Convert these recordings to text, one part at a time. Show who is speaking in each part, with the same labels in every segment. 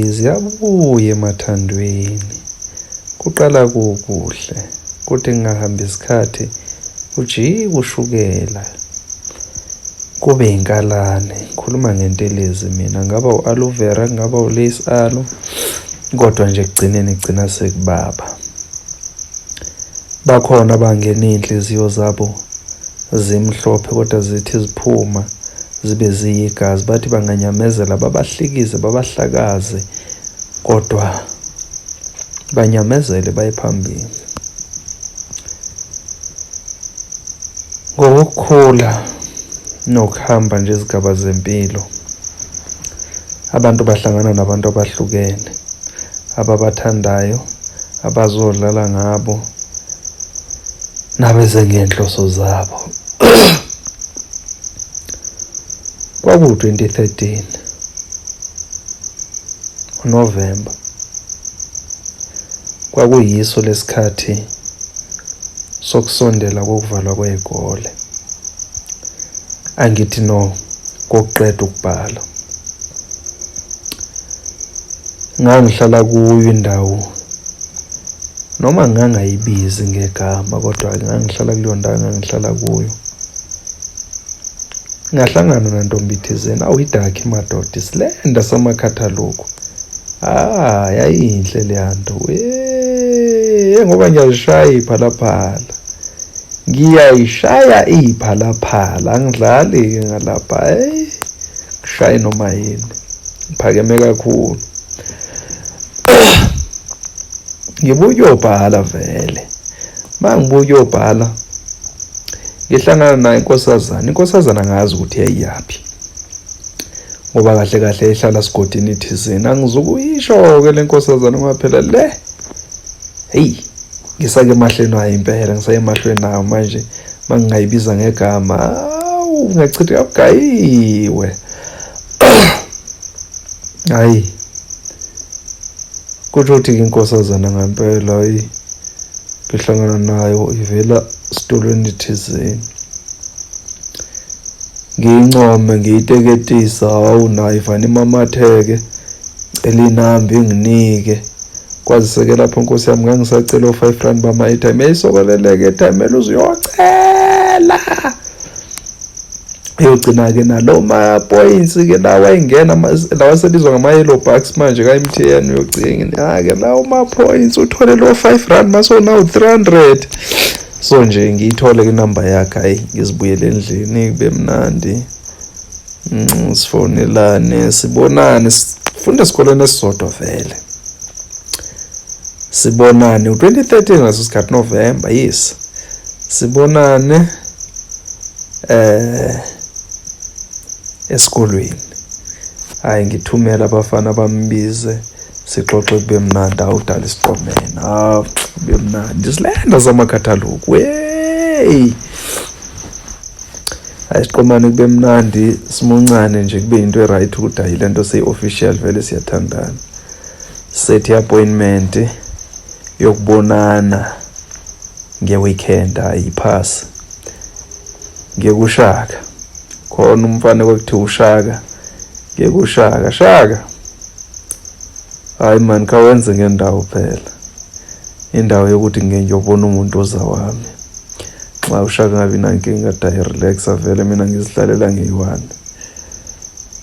Speaker 1: Ziyabuya emathandweni. Kuqala kukuhle, kuthi kungahambi isikhathi kujike ushukela kube inkalane. Ngikhuluma ngentelezi mina, ngaba u-aloe vera, kungaba u-lace aloe, kodwa nje ekugcineni kugcina sekubaba. Bakhona abangena iy'nhliziyo zabo zimhlophe kodwa zithi ziphuma zibe ziyigazi, bathi banganyamezela babahlikize babahlakaze kodwa banyamezele baye phambili. Ngokukhula nokuhamba nje izigaba zempilo, abantu bahlangana nabantu abahlukene ababathandayo, abazodlala ngabo nabeze ngey'nhloso zabo. Kwakuwu-2013 uNovemba, kwakuyiso lesikhathi sokusondela kokuvalwa kwey'kole. Angithi no kokuqeda ukubhala. Ngangihlala kuyo indawo noma ngangayibizi ngegama kodwa ngangihlala kuleyo ndawo engangihlala kuyo. Ngahlangana nantombi thizeni, awu idakhi madoda, isilenda samakhathalogu. Ah, yayinhle leya nto. Ngoba ngiyazishaya iphalaphala. Ngiyayishaya iphalaphala, angidlali-ke ngalapha. Hey, ngishaye noma yini. Ngiphakeme kakhulu. Ngibuya ukuyobhala vele. Uma ngibuya ukuyobhala ngihlangana naye inkosazana. Inkosazana angazi ukuthi yayiyaphi. Ngoba kahle kahle ihlala sigodini thizeni. Angizukuyisho-ke le nkosazana ngoba phela le hey ngisake emahlweni wayo impela, ngisake emahlweni nayo manje mangingayibiza ngegama awu ngachitheka kugayiwe. Hayi kusho ukuthi inkosazana ngempela hayi ngihlangana nayo ivela esitolweni thizeni. Ngiyincome ngiyiteketisa, hawu nayo ivane imamatheke, cela inamba inginike. Kwazise-ke lapho nkosi yami ngangisacela o-five rand bama-airtime, yayisokoleleke airtime mele uze uyocela. Uyogcina-ke nalo ma-points-ke lawa ayingena lawa asebizwa ngama-yellow bucks manje ka-M_T_N, uyogcina-ke lawo ma-points uthole lo five rand mase unawo 300. So nje ngiyithole inamba yakhe, hayi ngizibuyele endlini kube mnandi. Sifonelane sibonane, sifunde esikoleni esisodwa vele. Sibonane u-2013 ngaso sikhathi November, yes. Sibonane esikolweni. Hayi ngithumela abafana bambize sixoxe kube mnandi, awudala isiqomene. Hawu kube mnandi. Isilenda samakhathalogu. Wey! Hayi siqomane kube mnandi, simuncane nje kube into e-right ukuthi hayi lento seyi-official vele siyathandana. Set i-appointment yokubonana nge-weekend, hayi iphasi. Ngiye kuShaka. Khona umfana kwakuthiwa uShaka. Ngiye kuShaka, Shaka. Hayi man, khawenze ngendawo phela. Indawo yokuthi ngike ngiyobona umuntu oza wami. Nxa uShaka ngabi nankinga dayi relaxa vele mina ngizihlalela ngiyi-one.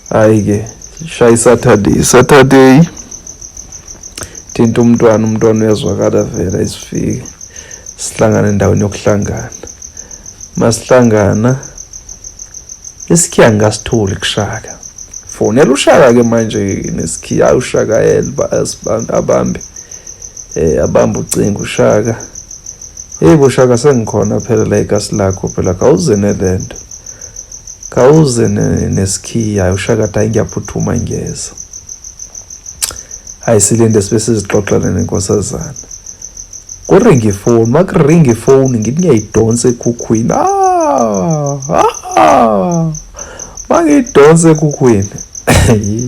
Speaker 1: Hayi-ke shaya i-Saturday, Saturday thinta umntwana, umntwana uyazwakala vele ayisifike. Sihlangane endaweni yokuhlangana. Masihlangana isikhiya ngingasitholi kuShaka. Fonela uShaka-ke manje nesikhiya, uShaka abambe abambe ucingo uShaka. Hey bo Shaka, sengikhona phela la ikasi lakho phela, khawuze nelento, khawuze nesikhiya. uShaka athi hayi ngiyaphuthuma ngiyeza. Hayi silinde sibe sizixoxele nenkosazana. Kuringa ifoni, makuringa ifoni ngithi ngiyayidonsa ekhukhwini. Mangiyidonsa ekhukhwini.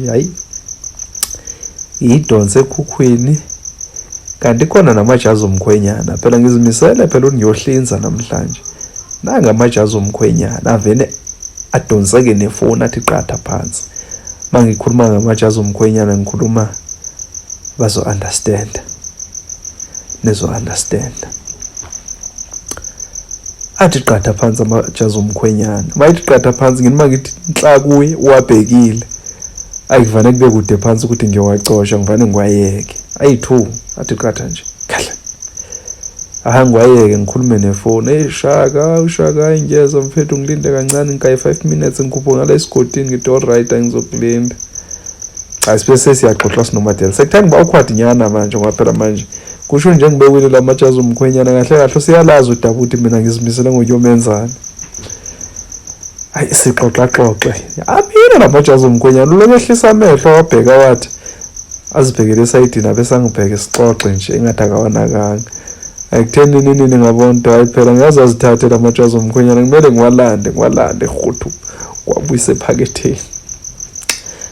Speaker 1: Hayi. Ngiyidonsa ekhukhwini. Kanti khona namajazi omkhwenyana. Phela ngizimisele phela ukuthi ngiyohlinza namhlanje. Nanga amajazi omkhwenyana avele adonseke nefoni athi qatha phansi. Mangikhuluma ngamajazi omkhwenyana, ngikhuluma bazo understand, nizo understand. Athi qatha phansi amajazi omkhwenyana, mayithi qatha phansi, nginima ngithi nhla kuye, uwabhekile. Ayivane kube kude phansi ukuthi ngiyowacosha, ngivane ngiwayeke ayi-two. Athi qatha nje kahle, aha, ngiwayeke, ngikhulume nefoni. Hey Shaka, uShaka, hayi, ngiyeza mfethu, ngilinde kancane, ngikayi 5 minutes, ngikhuphuka ngala esigodini. Ngithi all right, angizokulinda. Hayi, sibe sesiyaxoxa sinomadela, sekuthanda uba awkward nyana manje, ngoba phela manje kusho nje ngibewile la majazi omkhwenyana. Kahle kahle usiyalazi udaba ukuthi mina ngizimisele ngokuyomenzani. Hayi, sixoxa xoxe, amile la majazi omkhwenyana. Uloku ehlisa amehlo, wabheka, wathi azibhekele esayidini, abe sangibheke, sixoxe nje engathi akawanakanga. Ayikutheni nini nini, ngabona ukuthi hayi phela ngiyaze azithathe la majazi omkhwenyana, kumele ngiwalande, ngiwalande rhuthu, kwabuyisa ephaketheni.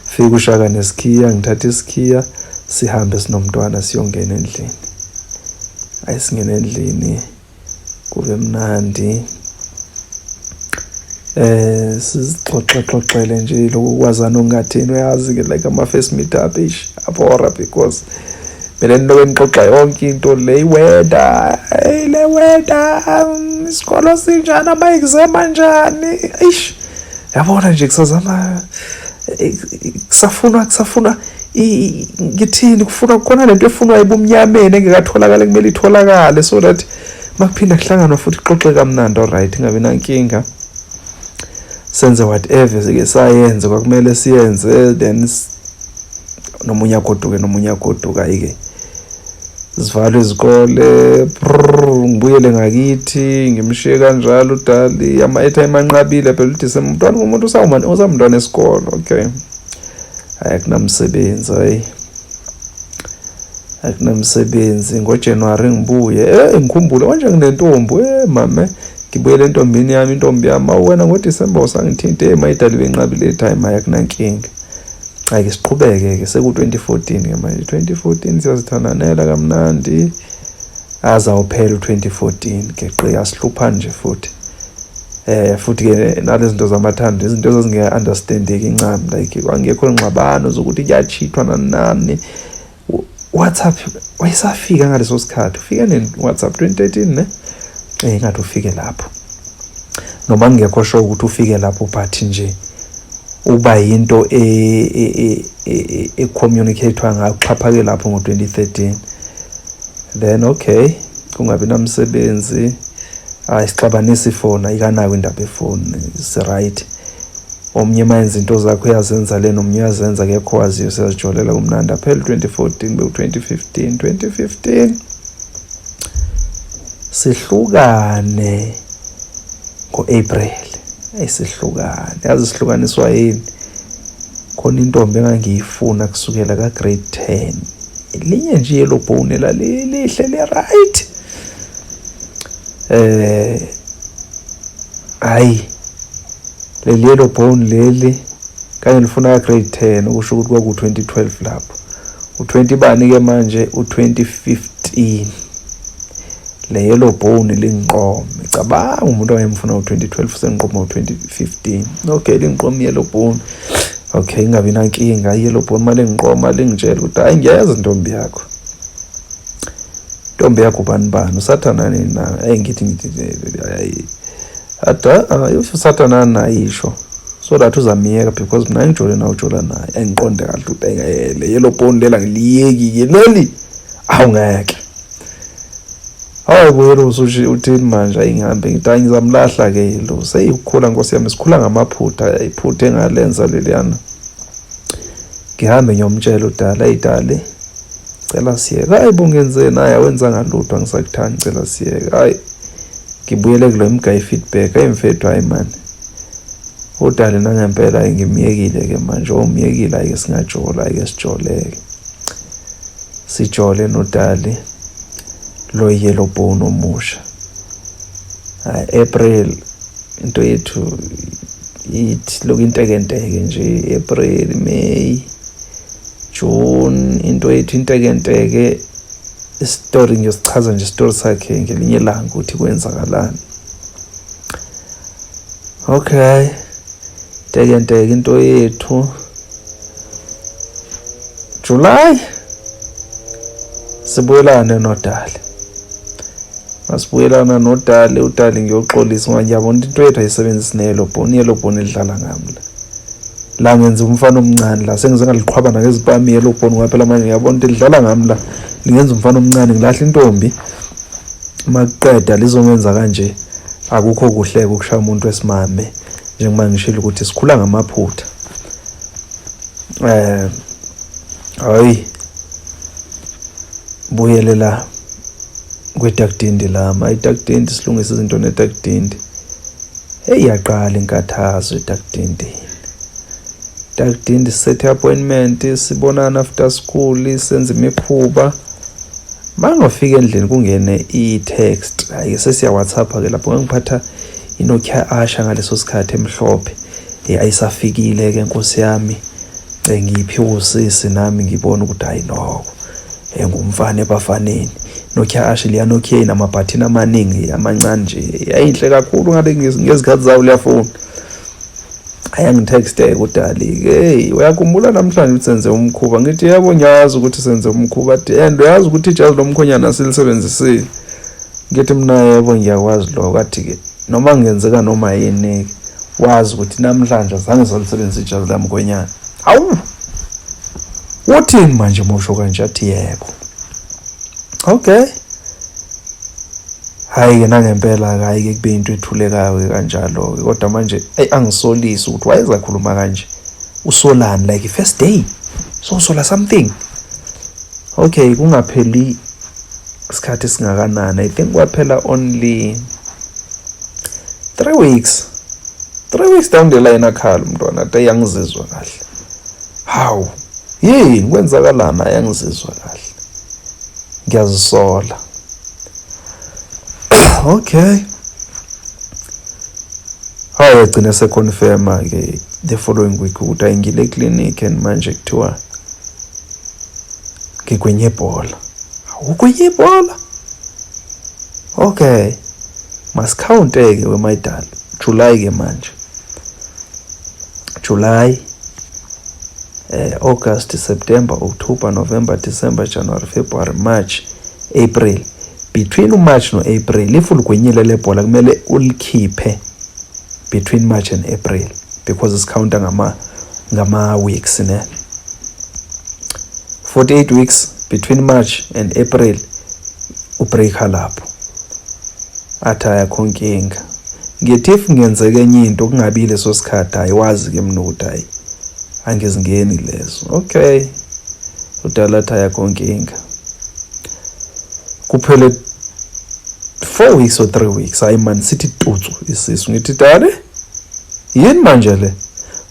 Speaker 1: Fika uShaka nesikhiya, ngithatha isikhiya, sihambe sinomntwana, siyongena endlini. Ayi, singene endlini, kube mnandi, sizixoxe xoxele nje lokhu kwazana okungathini. Uyazi ke, like ama first meet up ish abora, because mina niloke nixoxa yonke into le, i-weather, hey, le weather, isikolo sinjani, ama-exam anjani, eish, yabona nje kusazama, kusafunwa ngithini, kufunwa khona lento efunwa ebumnyameni engekatholakala, kumele itholakale so that makuphinda kuhlanganwa futhi kuxoxe kamnandi. Alright, ingabi nankinga, senze whatever sike sayenze kwakumele siyenze, then nomunye agoduke, nomunye agoduka. Ayike, sivalwe izikole, ngibuyele ngakithi, ngimshiye kanjalo udali. Ama-airtime anqabile phela uDisemba, umntwana umuntu usamntwana esikolo. Okay, hayi, akunamsebenzi, hayi, akunamsebenzi. NgoJanuary ngibuye, ngikhumbule manje nginentombi, mame, ngibuyele entombini yami. Intombi yami, awu wena, ngoDisemba usangithinte, mayidali benqabile airtime. Hayi, akunankinga. Hayi-ke, siqhubeke-ke, seku-2014 ke manje. 2014 siyazithandanela kamnandi, azawuphela u-2014 geqe, asihlupha nje futhi. Futhi ke nalezi zinto zamathando, izinto ezingeke understandeki incane, like kwangekho ngxabano zokuthi kuyachithwa nani nani. WhatsApp wayesafika ngaleso sikhathi, ufike nini WhatsApp? 2013 ne, ngathi ufike lapho, noma ngingekho sure ukuthi ufike lapho, but nje uba yinto e-communicate-wa ngayo, kuxhaphake lapho ngo-2013. Then okay, kungabi namsebenzi, hayi, sixabanisa ifoni, ayikanayo indaba efoni, si-right. Omnye mayenza into zakhe uyazenza le, nomnye uyazenza, akekho waziyo, siyazijolela kumnandi. Aphela u-2014, bewu-2015. 2015 sihlukane ngo-April. Eyi, sihlukane, yazi sihlukaniswa yini? Khona intombi engangiyifuna kusukela ka-grade 10, elinye nje yellow bone lalilihle, li-right. Hayi, leli yellow bone leli kanye lifuna ka-grade 10, okusho ukuthi kwaku-2012 lapho, u-20 bani ke manje, u-2015 le yellow bone lingiqome. Cabanga umuntu owayemfuna u-2012 sengiqoma u-2015. Okay, lingiqome yellow bone. Okay, ingabi nankinga, yellow bone mali ngiqoma, lingitshela ukuthi hayi, ngiyayazi intombi yakho, intombi yakho bani bani, usathana nini na? Hey, ngithi hayi, ada usathana nayisho so that uzamiyeka, because mina ngijole nawe, ujola naye. Engiqonde kahle ukuthi le yellow bone lela ngiliyeki ke leli, awungeke. Hayi, buyela usushi, uthini manje? Ayingihambe, ngithi hayi, ngizamlahla ke lo. Seyikukhula, nkosi yami, sikhula ngamaphutha, iphutha engalenza leliyana. Ngihambe ngiyomtshela udala, eyidali, cela siyeke. Hayi bo, ngenzeni? Hayi, awenzanga lutho, angisakuthandi, cela siyeke. Hayi, ngibuyele kulo mgayi feedback. Hayi mfethu, hayi mani, udali nangempela ngimyekile ke manje, omyekile. Ayike, singajola, ayike, sijoleke, sijole nodali lo yellow bone omusha. Hayi, April into yethu ithi lokhu intekenteke nje, April, May, June, into yethu intekenteke. Isitori ngiyosichaza nje isitori sakhe ngelinye ilanga ukuthi kwenzakalani. Okay, ntekenteke into yethu. July sibuyelane noDali. Masibuyelana noDali, uDali ngiyoxolisa ngoba ngiyabona ukuthi into yethu ayisebenzisi ne-yellow bone, i-yellow bone idlala ngami la. La ngenza umfana omncane la, sengize ngaliqhwaba nangezipami i-yellow bone ngoba phela manje ngiyabona ukuthi lidlala ngami la, lingenza umfana omncane ngilahla intombi. Makuqeda lizongenza kanje, akukho kuhle ukushaya umuntu wesimame njengoba ngishilo ukuthi sikhula ngamaphutha. Hayi buyele la kwetakutindi lami, itakutindi silungise izinto netakutindi. Hey, yaqala inkathazo etakutindini. Takutindi set appointment, sibonana after school, senza imikhuba. Mangafika endlini kungene i-text, hayi sesiya WhatsApp ke lapho ngangiphatha iNokia Asha ngaleso sikhathi emhlophe. Ayisafikile ke nkosi yami, ngiphiwe usisi nami ngibona ukuthi hayi noko ngumfana ebafaneni. Nokia Asha leya Nokia inamabhathini amaningi amancane nje, yayinhle kakhulu ngale ngezikhathi zawo leya phone. Ayangitexte uDali, hey uyakhumbula namhlanje ukuthi senze umkhuba? Ngithi yebo ngiyazi ukuthi senze umkhuba, and uyazi ukuthi ijazi lomkhonyana silisebenzisile. Ngithi mina yebo ngiyakwazi lokho. Athi ke noma kungenzeka noma yini wazi ukuthi namhlanje azange salisebenzisa ijazi lamkhonyana. Hawu, uthini manje mosho kanje? Athi yebo. Okay, hayi ke nangempela hayi ke kube into ethulekayo kanjalo ke, kodwa manje ayi angisolisi ukuthi wayezakhuluma kanje. Usolani like first day so usola something? Okay, kungapheli isikhathi singakanani, I think kwaphela only 3 weeks, 3 weeks down the line akhala umntwana athi ayangizizwa kahle. Hawu, yini kwenzakalana? Ayangizizwa kahle, ngiyazisola. Okay, hayi agcina seconfirma ke the following week ukuthi ayingile clinic and manje kuthiwa ngigwenye ibhola. Ugwenye ibhola? Okay, masikhawunte ke wemayidala. July ke manje, July, August, September, October, November, December, January, February, March, April. Between uMarch noApril, if uligwenyile le bhola kumele ulikhiphe between March and April because isikhawunta ngama weeks ne 48 weeks between March and April ubreaka lapho. Athi ayakho nkinga. Ngithi if ngenzeka enye into kungabi leso sikhathi, ayiwazi ke mina ukuthi hayi angizingeni lezo. Okay, udala athi ayakho nkinga. Kuphele 4 weeks or 3 weeks, hayi man sithi tutsu isisu. Ngithi dade yini manje le?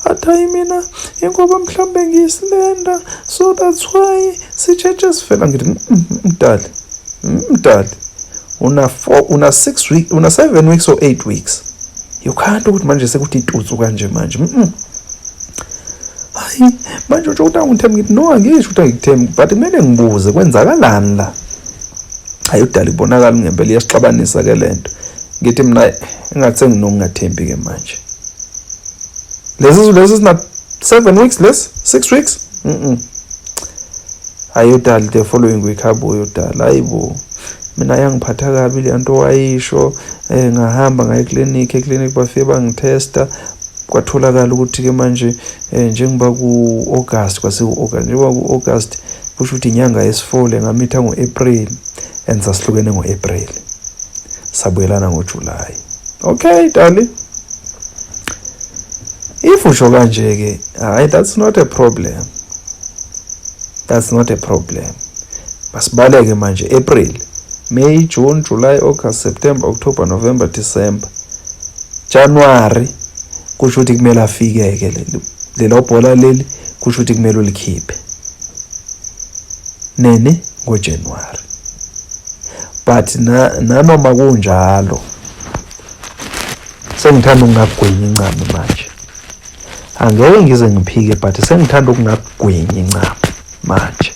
Speaker 1: Athi hayi mina ingoba mhlambe ngiyislender, so that's why sitshetshe sifela. Ngithi mdali, mdali una 4 una 6 weeks, una 7 weeks or 8 weeks, you can't ukuthi manje sekuthi itutsu kanje manje. Hayi manje usho ukuthi angithembi? Ngithi no, angisho ukuthi angikuthembi, but kumele ngibuze kwenzakalani la. Hayi udala ibonakala ngempela iyasixabanisa ke lento. Ngithi mina engathi senginokungathembi ke manje. Lesi sina 7 weeks, lesi 6 weeks. Hayi udala the following week abuye udala, hayibo mina yangiphatha kabi le nto wayisho. Ngahamba ngaye eclinic, eclinic bafike bangitesta, kwatholakala ukuthi ke manje njengoba ku-August, kwase ku-August, njengoba ku-August kusho ukuthi inyanga yesi-4 ngamitha ngo-April and sasihlukene ngo-April, sabuyelana ngoJuly. Okay dali, if usho kanje ke hayi that's not a problem, that's not a problem. Masibaleke manje April, May, June, July, August, September, October, November, December, January. Kusho ukuthi kumele afike ke lelo bhola leli, kusho ukuthi kumele ulikhiphe nene ngoJanuary. But nanoma kunjalo sengithanda ukungagwinyi incami manje, angeke ngize ngiphike, but sengithanda ukungagwinyi incami manje.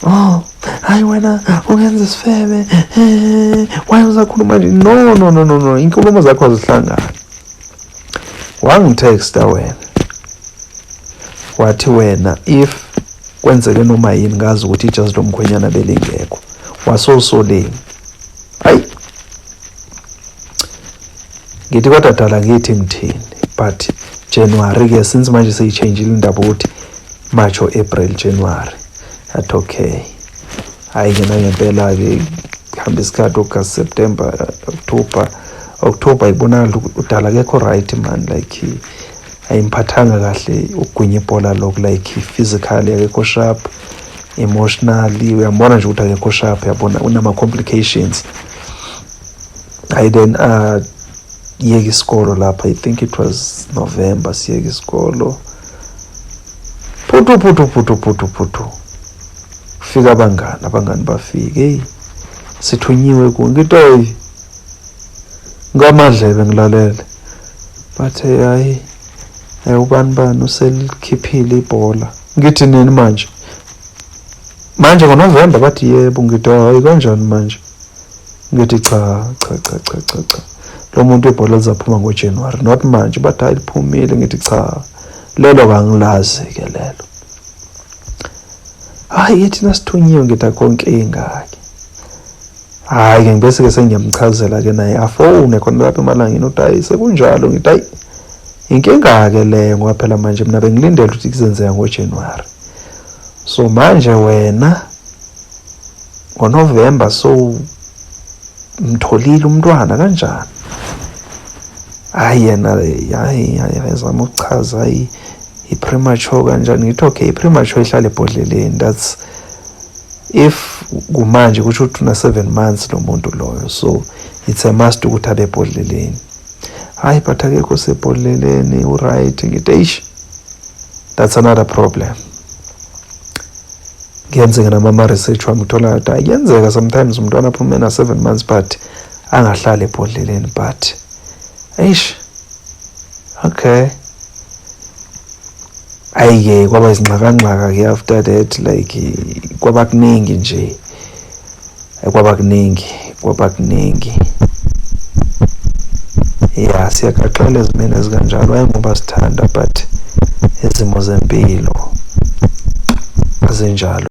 Speaker 1: Oh hayi wena ungenza isifebe, why uzakhuluma nje? No no no no no, inkulumo zakho azihlangani. Wangitexta wena Wathi wena if kwenzeke noma yini, ngazi ukuthi ijazi lomkhwenyana belingekho, wasowusoleni. Hayi, ngithi kodwa dala ngithi ngithini, but January ke, since manje seyitshentshile indaba ukuthi March or April, January. Athi okay. Hayi ke, nangempela ke kuhamba isikhathi, August, September, October. October ibonakala udala akekho right man, like ayimphathanga kahle ukugwinya ibhola lokhu, like physically akekho sharp, emotionally uyambona nje ukuthi akekho sharp, yabona unama complications. Hayi, then yeka isikolo lapha, I think it was November siyeka isikolo. Phuthu phuthu phuthu phuthu phuthu, fika abangani, abangani bafike, hey, sithunyiwe ku, ngithi hey, ngamadlebe ngilalele, bathe hayi, ubani bani uselikhiphile ibhola. Ngithi nini manje? Manje ngoNovember? Bathi yebo. Ngithi hayi, kanjani manje? Ngithi cha cha cha cha cha cha, lo muntu ibhola lizaphuma ngoJanuary, not manje. Bathi hayi, liphumile. Ngithi cha, lelo kangilazi ke lelo. Hayi, thina sithunyiwe. Ngithi akho nkinga ke. Hhayi ke, ngibese ke sengiyamchazela ke naye, afone khona lapha emalangeni uthi hayi, sekunjalo. Ngithi hayi, inkinga-ke leyo, ngoba phela manje mina bengilindele ukuthi kuzenzeka ngoJanuary, so manje wena ngoNovember so mtholile umntwana kanjani? Hayi yena, hayi hayi, zama ukuchaza, hayi, i-premature kanjani. Ngithi okay, i-premature ihlala ebhodleleni, that's if kumanje kusho ukuthi una 7 months lo muntu loyo, so it's a must ukuthi abe ebhodleleni. Hayi, but akekho sebhodleleni, uright. Ngithi eish, that's another problem. Kuyenzeka nama-research wami uthola ukuthi hayi, kuyenzeka sometimes umntwana aphume na 7 months but angahlali ebhodleleni, but eish, okay. Ayi-ke, kwaba izinxakanxaka-ke after that, like kwaba kuningi nje, kwaba kuningi, kwaba kuningi. Ya, siyagaxela ezimeni ezikanjalo, hayi ngoba sithanda, but izimo zempilo azinjalo.